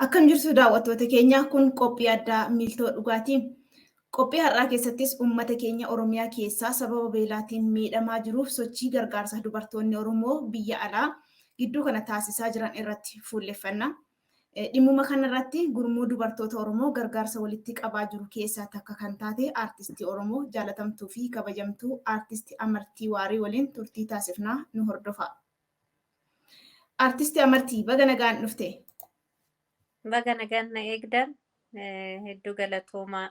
Akkam jirtu daawwattoota keenya, kun qophii addaa miiltoo dhugaatii. Qophii har'aa keessattis uummata keenya Oromiyaa keessaa sababa beelaatiin miidhamaa jiruuf sochii gargaarsa dubartoonni Oromoo biyya alaa gidduu kana taasisaa jiran irratti fuulleffanna. Dhimmuma kanarratti gurmuu dubartoota Oromoo gargaarsa walitti qabaa jiru keessaa takka kan taate aartistii Oromoo jaalatamtuu fi kabajamtuu Aartisti Amartii Waarii waliin turtii taasifnaa, nu hordofa. Aartisti Amartii, baga nagaan dhufte. Baga nagaan na eegdan, hedduu galatoomaa.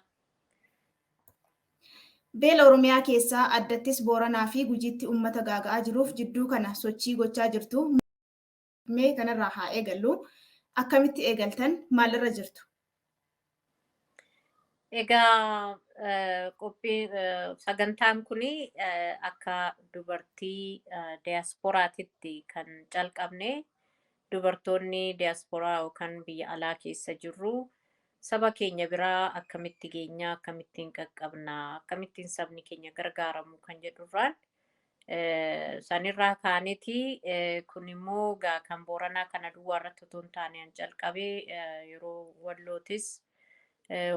Beela Oromiyaa keessaa, addattis Booranaa fi Gujiitti uummata gaaga'aa jiruuf jidduu kana sochii gochaa jirtu. Mee kanarraa haa eegallu. Akkamitti eegaltan? Maalirra jirtu? Egaa qophii sagantaan kun akka dubartii diyaasporaatitti kan calqabne, dubartoonni diyaasporaa yookaan biyya alaa keessa jirru saba keenya biraa akkamitti geenyaa, akkamittiin qaqqabnaa, akkamittiin sabni keenya gargaaramu kan jedhurraan sanirraa kaaneti. Kun immoo gaa kan Booranaa kana duwwaa irratti otoo hin taane, an calqabee yeroo Wallootis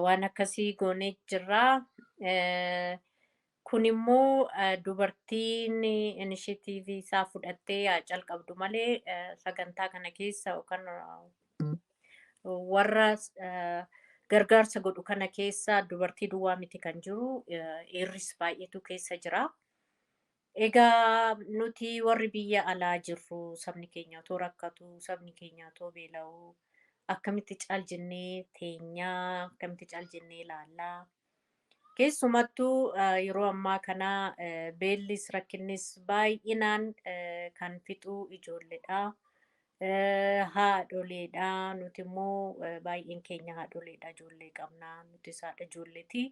waan akkasii goonee jirraa. Kun immoo dubartiin initiative isaa fudhattee haa calqabdu malee, sagantaa kana keessa yookaan warra gargaarsa godhu kana keessa dubartii duwwaa miti kan jiru, dhiirris baay'eetu keessa jira. Egaa nuti warri biyya alaa jirru sabni keenya otoo rakkatu, sabni keenya otoo beela'u, akkamitti caal jennee teenyaa, akkamitti caal jennee ilaallaa? Keessumattuu yeroo ammaa kana beellis rakkinnis baay'inaan kan fixu ijoolleedha. Haadholeedha. Nuti immoo baay'een keenya haadholeedha. Ijoollee qabna. Nutis haadha ijoolleeti.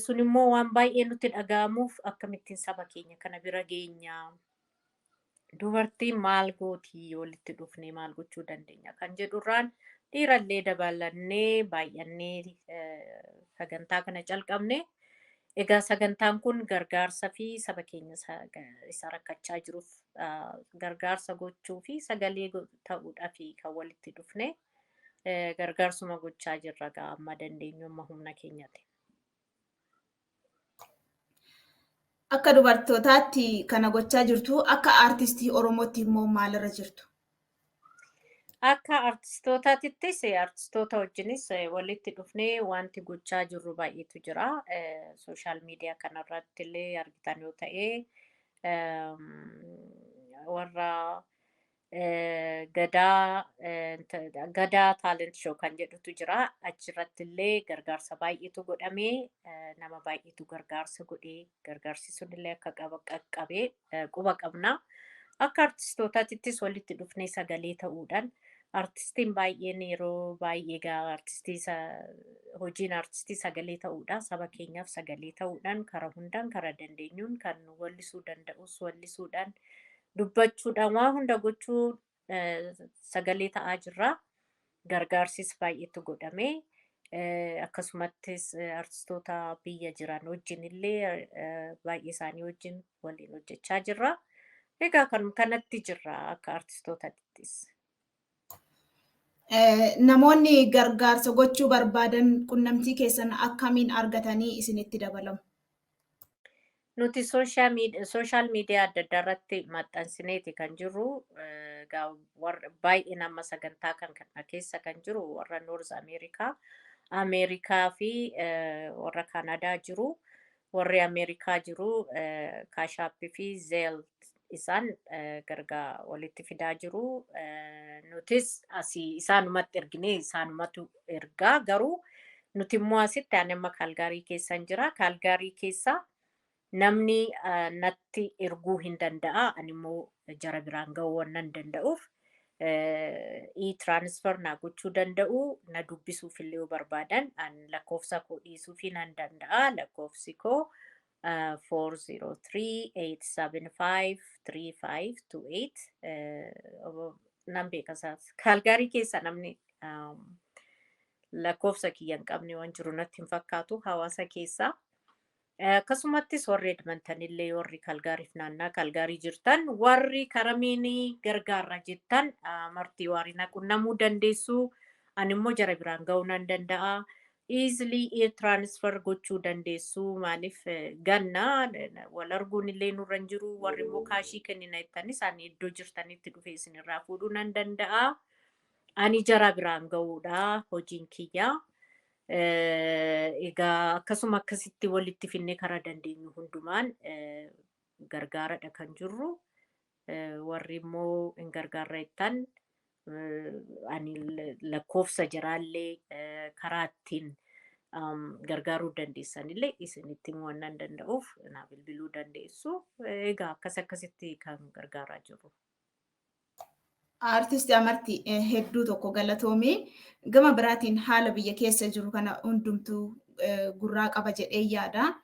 Sun immoo waan baay'ee nutti dhaga'amuuf, akkamittiin saba keenya kana bira geenya? Dubartiin maal gootii, walitti dhufnee maal gochuu dandeenya kan jedhurraan dhiirallee dabalannee baay'annee sagantaa kana calqabne. Egaa sagantaan kun gargaarsa fi saba keenya isa rakkachaa jiruuf gargaarsa gochuu fi sagalee ta'uudhaaf kan walitti dhufne. Gargaarsuma gochaa jirra gaa amma dandeenyu, amma humna keenyati. Akka dubartootaatti kana gochaa jirtu, akka aartistii Oromootti immoo maalirra jirtu? Akka artistootaatittis artistoota wajjinis walitti dhufnee wanti gochaa jirru baay'eetu jira. Social media kanarratti illee argitan yoo ta'e, warra Gadaa Talent Show kan jedhutu jira. Achirratti illee gargaarsa baay'eetu godhamee, nama baay'eetu gargaarsa godhee, gargaarsi sun illee akka qaqqabee quba qabna. Akka artistootaatittis walitti dhufnee sagalee ta'uudhaan, artistiin baay'een yeroo baay'ee gaa artistii hojiin artistii sagalee ta'uudha. Saba keenyaaf sagalee ta'uudhaan karaa hundaan, karaa dandeenyuun, kan wallisuu danda'us wallisuudhaan, dubbachuudhaan, waa hunda gochuu sagalee ta'aa jirra. Gargaarsis baay'eetu godhame. Akkasumattis artistoota biyya jiran wajjin illee, baay'ee isaanii wajjin waliin hojjechaa jirra. Egaa kan kanatti jirra akka artistootaattis. Namoonni gargaarsa gochuu barbaadan qunnamtii keessan akkamiin argatanii isinitti dabalamu? Nuti social media adda addaa irratti maxxansineeti kan jirru. Baay'een amma sagantaa kan kana keessa kan jiru warra North America, Ameerikaa fi warra Kaanadaa jiru. Warri Ameerikaa jiru Cash App fi Zelle isaan gargaa walitti fidaa jiru. Nutis asii isaanumatti erginee, isaanumatu ergaa, garuu nuti immoo asitti, ani amma Kaalgaarii keessan jira. Kaalgaarii keessa namni natti erguu hin danda'a. Ani immoo jara biraan ga'uu waan nan danda'uuf e-transfer naa gochuu danda'u. Na dubbisuuf illee yoo barbaadan, an lakkoofsa koo dhiisuufii nan danda'a. Lakkoofsi koo 403-875-3528 nan beeka isaas. Kaalgaarii keessa namni lakkoofsa kiyya hin qabne waan jiru natti hin fakkaatu hawaasa keessaa. Akkasumattis warri Edmonton illee, warri Kalgaariif naannaa Kalgaarii jirtan, warri karamiin gargaarra jettan, Amartii Waarii na qunnamuu dandeessu. Ani immoo jara biraan ga'uu nan danda'a. Easily transfer gochuu dandeessu. Maaliif ganna wal arguun illee nurra hin jiru. Warri immoo kaashii kennina jettanis ani iddoo jirtanitti dhufee isinirraa fuudhuu nan danda'a. Ani jara biraan ga'uudha hojiin kiyya. Egaa akkasuma akkasitti walitti finnee karaa dandeenyu hundumaan gargaaradha kan jirru. Warri immoo hin gargaarra jettan ani lakkoofsa jaraallee karaa ittiin gargaaruu dandeessanillee isinitti himuu waan danda'uuf naa bilbiluu dandeessu. Egaa akkas akkasitti kan gargaaraa jirru. Artisti Amartii, hedduu tokko galatoomii. Gama biraatiin haala biyya keessa jiru kana hundumtuu gurraa qaba jedhee yaada.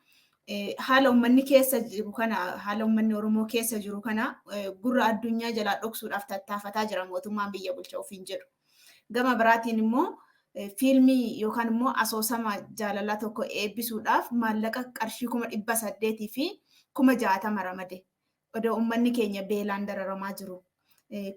Haala uummanni keessa jiru kana, haala uummanni Oromoo keessa jiru kana gurra addunyaa jalaa dhoksuudhaaf tattaafataa jira mootummaan biyya bulcha ofiin jedhu. Gama biraatiin immoo fiilmii yookaan immoo asoosama jaalalaa tokko eebbisuudhaaf maallaqa qarshii 860,000 ramade. Odoo uummanni keenya beelaan dararamaa jiru.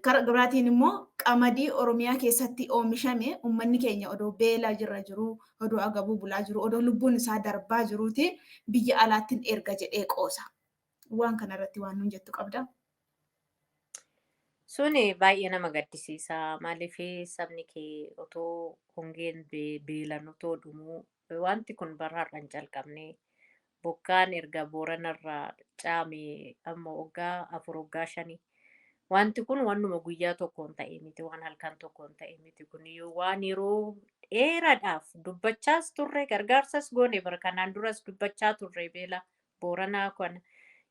Karaa biraatiin immoo qamadii Oromiyaa keessatti oomishame uummanni keenya odoo beelaa jirra jiru, odoo agabuu bulaa jiru, odoo lubbuun isaa darbaa jiruuti biyya alaattiin erga jedhee qoosa. Waan kanarratti waan nuun jettu qabda. Suni baay'ee nama gaddisiisa. Maaliif sabni kee otoo hongeen beelan otoo dhumuu, wanti kun bara har'aan calqabne, bokkaan erga Booranarraa caame amma waggaa 4, waggaa 5. Wanti kun wannuma guyyaa tokkoon ta'e miti, waan halkan tokkoon ta'e miti. Kun waan yeroo dheeraadhaaf dubbachaas turre, gargaarsas goone. Bara kanaan duras dubbachaa turre, beela Booranaa kana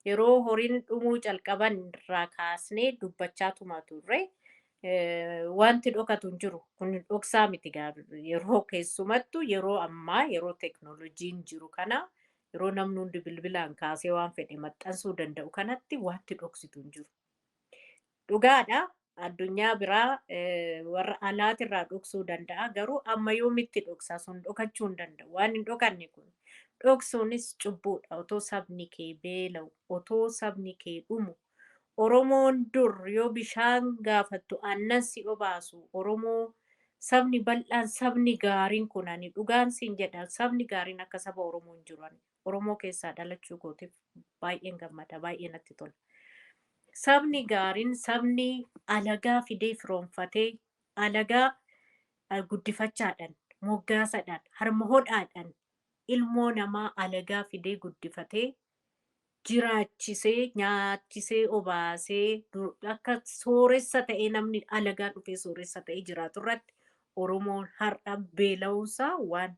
yeroo horiin dhumuu calqaban irraa kaasnee dubbachaa tuma turre. Wanti dhokatu hin jiru. Kun dhoksaa miti. Yeroo keessumattuu yeroo ammaa, yeroo teknooloojiin jiru kana, yeroo namni hundi bilbilaan kaasee waan fedhe maxxansuu danda'u kanatti, wanti dhoksitu hin jiru. Dhugaadha. Addunyaa biraa warra alaatirraa dhoksuu danda'a. Garuu amma yoomitti dhoksaa? Sun dhokachuu hin danda'u. Waan hin dhokanne kun dhoksuunis cubbuudha. Otoo sabni kee beela'u, otoo sabni kee dhumu. Oromoon dur yoo bishaan gaafattu aannan si obaasu. Oromoo sabni bal'aan, sabni gaariin kun, ani dhugaan siin jedha, sabni gaariin akka saba Oromoo hin jiru. Oromoo keessaa dhalachuu kootiif baay'een gammada, baay'ee natti tola. Sabni gaariin, sabni alagaa fidee firoonfatee, alagaa guddifachaadhaan, moggaasadhaan, harma hodhaadhaan ilmoo namaa alagaa fidee guddifatee jiraachisee, nyaachisee, obaasee, akka sooressa ta'ee, namni alagaa dhufee sooressa ta'ee jiraatu irratti Oromoon har'a beela'uunsaa waan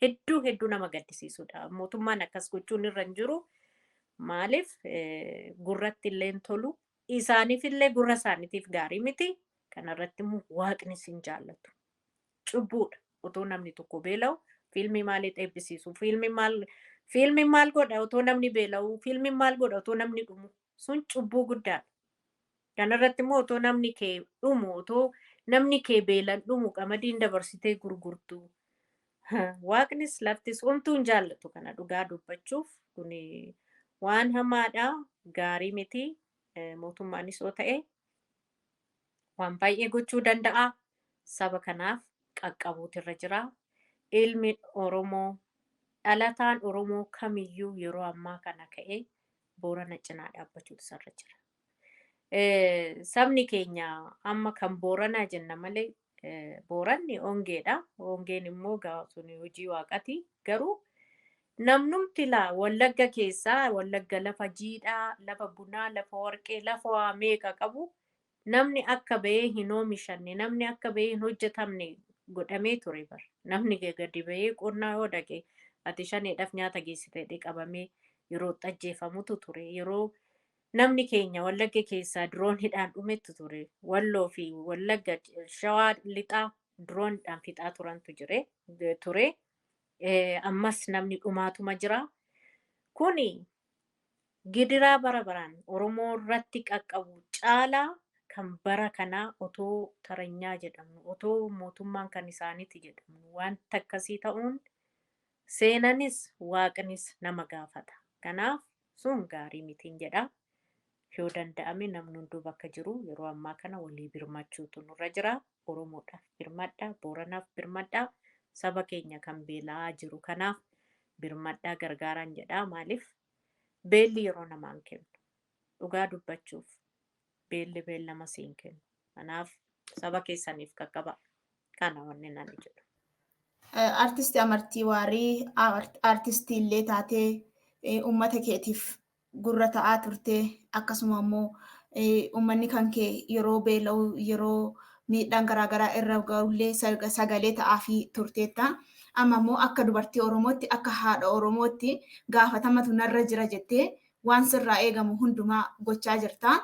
hedduu hedduu nama gaddisiisudha. Mootummaan akkas gochuun irra hin jiru. Maaliif gurratti illee hin tolu. Isaaniif illee gurra isaaniitiif gaarii miti. Kanarratti immoo Waaqni sin jaallatu. Cubbuudha. Otoo namni tokko beela'u fiilmii maaliif eebbisiisu? Fiilmii maal godha otoo namni beela'u? Fiilmii maal godha otoo namni dhumu? Sun cubbuu guddaadha. Kanarratti immoo otoo namni kee dhumu, otoo namni kee beelan dhumu qamadiin dabarsitee gurgurtu. Waaqnis laftis homtuu hin jaallatu kana. Dhugaa dubbachuuf kuni waan hamaadha, gaarii miti. Mootummaanis yoo ta'e waan baay'ee gochuu danda'a. Saba kanaaf qaqqabuutu irra jira. Ilmi Oromoo, dhalataan Oromoo kamiyyuu yeroo ammaa kana ka'ee Boorana cinaa dhaabbachuutu isarra jira. Sabni keenya amma kan Booranaa jenna malee Booranni hongeedha. Hongeen immoo sun hojii Waaqati. Garuu namnumti laa Wallagga keessaa, Wallagga lafa jiidhaa, lafa bunaa, lafa warqee, lafa waa meeqa qabu, namni akka bahee hin oomishanne, namni akka bahee hin hojjetamne godhamee ture bara. Namni gadi bahee qonnaa yoo dhaqe ati shaneedhaaf nyaata geessite jedhee qabamee yeroo ajjeefamutu ture. Yeroo namni keenya Wallagga keessaa dirooniidhaan dhumetu ture. Walloo fi Wallagga, Shawaa Lixaa dirooniidhaan fixaa turantu jire ture. Ammas namni dhumaatuma jira. Kuni gidiraa bara baraan Oromoo irratti qaqqabu caalaa kan bara kanaa otoo taranyaa jedhamu, otoo mootummaan kan isaaniiti jedhamu, wanta akkasii ta'uun seenanis Waaqnis nama gaafata. Kanaaf sun gaarii mitiin jedha. Yoo danda'ame namni hunduu bakka jiru yeroo ammaa kana walii birmachuutu nurra jira. Oromoodhaaf birmadhaa, Booranaaf birmadhaa, saba keenya kan beela'aa jiru kanaaf birmadhaa gargaaraan jedha. Maaliif beelli yeroo namaan kennu, dhugaa dubbachuuf beelli beellama siin kennu. Kanaaf saba keessaniif qaqqaba. Kana wanni nani jedhu. Artisti Amartii Waarii artistii illee taatee uummata keetiif gurra ta'aa turte, akkasuma immoo uummanni kan kee yeroo beela'u, yeroo miidhaan garaagaraa irra ga'ullee sagalee ta'aafii turteetta. Amma immoo akka dubartii Oromootti, akka haadha Oromootti gaafatamatu narra jira jettee waan sirraa eegamu hundumaa gochaa jirta.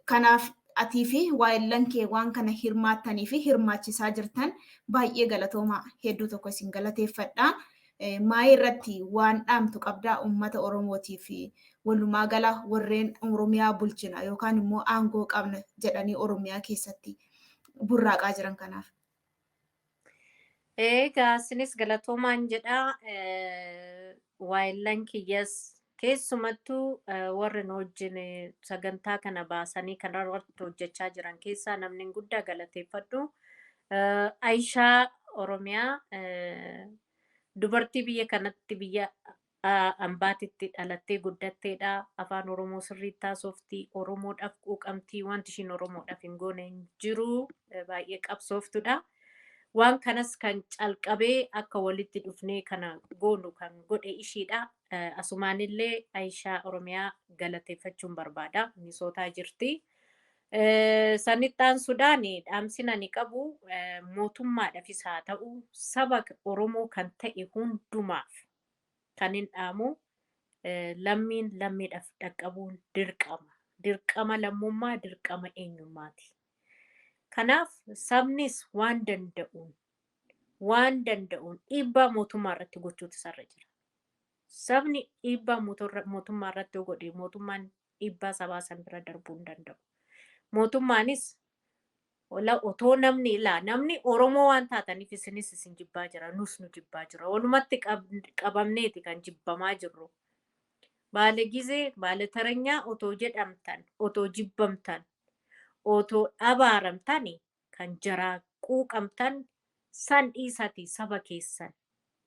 Kanaaf atii fi waa'ellan kee waan kana hirmaattanii fi hirmaachisaa jirtan baay'ee galatoomaa, hedduu tokko isin galateeffadha. Maayii irratti waan dhaamtu qabdaa uummata Oromootii fi walumaa gala warreen Oromiyaa bulchina yookaan immoo aangoo qabna jedhanii Oromiyaa keessatti burraaqaa jiran kanaaf? Egaa isinis galatoomaan jedha. Waa'ellan kiyyas keessumattuu warri nu wajjin sagantaa kana baasanii kan irratti hojjechaa jiran keessaa namni guddaa galateeffadhu. Aishaa Oromiyaa, dubartii biyya kanatti, biyya ambaatitti dhalattee guddatteedha. Afaan Oromoo sirriitti haasofti. Oromoodhaaf quuqamtii, wanti ishiin Oromoodhaaf hin goone hin jiru. Baay'ee qabsooftudha. Waan kanas kan calqabee akka walitti dhufnee kana goonu kan godhe ishiidha. Asumaanillee Aishaa Oromiyaa galateeffachuun barbaada. Minisootaa jirti. Sanitti aansuudhaan dhaamsi ani qabu mootummaadhaafis haa ta'u saba Oromoo kan ta'e hundumaaf kan hin dhaamu, lammiin lammiidhaaf dhaqqabuun dirqama. Dirqama lammummaa, dirqama eenyummaati. Kanaaf sabnis waan danda'uun dhiibbaa mootummaa irratti gochuutu isarra jira. Sabni dhiibbaa mootummaa irratti yoo godhe, mootummaan dhiibbaa sabaa san bira darbuu hin danda'u. Mootummaanis otoo namni ilaa namni Oromoo waan taataniif isinis isin jibbaa jira, nus nu jibbaa jira. Walumatti qabamneeti kan jibbamaa jirru. Baale gizee baale taranyaa otoo jedhamtan, otoo jibbamtan, otoo abaaramtani, kan jaraa quuqamtan san dhiisati, saba keessan,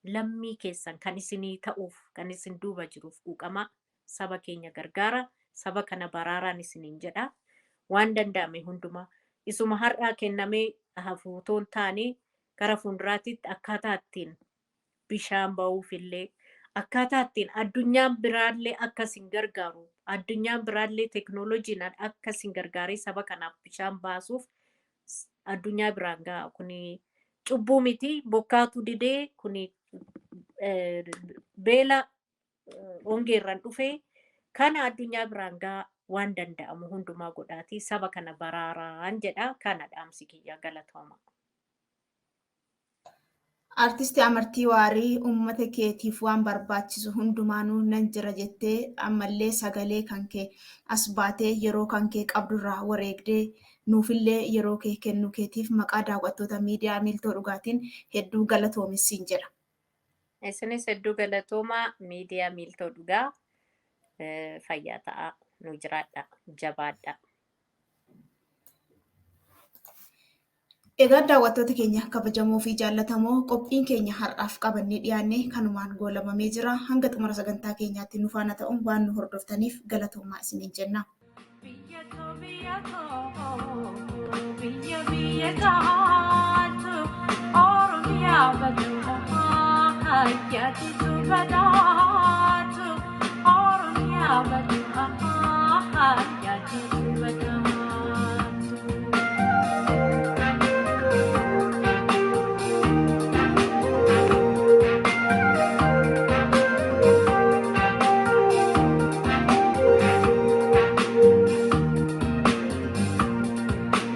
lammii keessan kan isinii ta'uuf, kan isin duuba jiruuf quuqamaa, saba keenya gargaara, saba kana baraaraan isiniin jedha. Waan danda'ame hundumaa isuma har'aa kennamee hafuutoon taane, gara fuulduraatitti akkaataa ittiin bishaan ba'uuf illee, akkaataa ittiin addunyaan biraallee akka isin gargaaru, addunyaan biraallee teeknooloojiin akka isin gargaaree saba kanaaf bishaan baasuuf addunyaa biraan ga'a. Kuni cubbuu miti, bokkaatu didee, kuni beela hongeerran dhufee kana addunyaa biraan ga'a. Waan danda'amu hundumaa godhaati saba kana baraaraan jedha. Kana dhaamsi kiyya, galatooma. Artisti Amartii Waarii, uummata keetiif waan barbaachisu hundumaanuu nan jira jettee ammallee sagalee kan kee as baatee yeroo kan kee qabdurraa wareegdee nuufillee yeroo kee kennuu keetiif maqaa daawwattoota miidiyaa Miiltoo Dhugaatiin hedduu galatoomissiin jedha. Isinis hedduu galatoomaa, miidiyaa Miiltoo Dhugaa. Fayyaa ta'a, nu jiraadha, jabaadha. Egaa daawwattoota keenya kabajamoo fi jaallatamoo, qophiin keenya har'aaf qabannee dhiyaanne kanumaan goolabamee jira. Hanga xumura sagantaa keenyaatti nu faana ta'uun waan nu hordoftaniif galatoomaa isiniin jenna. Biyya koo, biyya koo, biyya biyya taatu, Oromiyaa baduu yaaditu badaatu, Oromiyaa baduu yaaditu badaatu.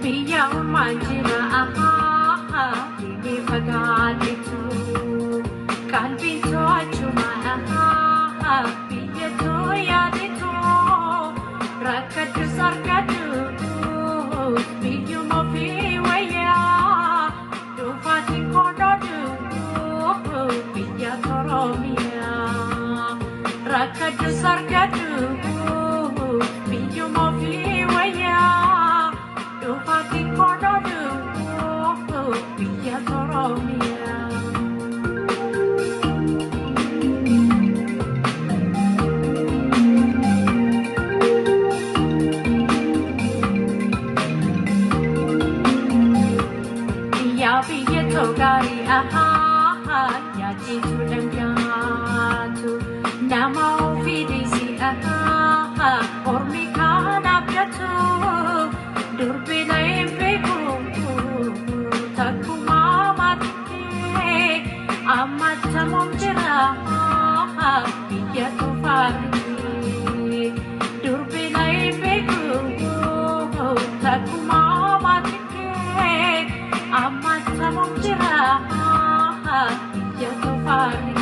Biyya ormaan jira ahaa diinni fagaatetu, qalbiin to'achuma ahaa biyya too yaaditu, rakkadhus argadhus biyyuma ofii wayyaa, dhufaatiin koodhodhu biyya Oromiyaa, rakkadhus argadhus biyyuma ofii wayyaa, dhufaatiin koodhodhu. Ammattamuun jira biyya tufaarri. Durbi na hin beeku takkumaa maatiin kee. Ammattamuun jira biyya tufaarri.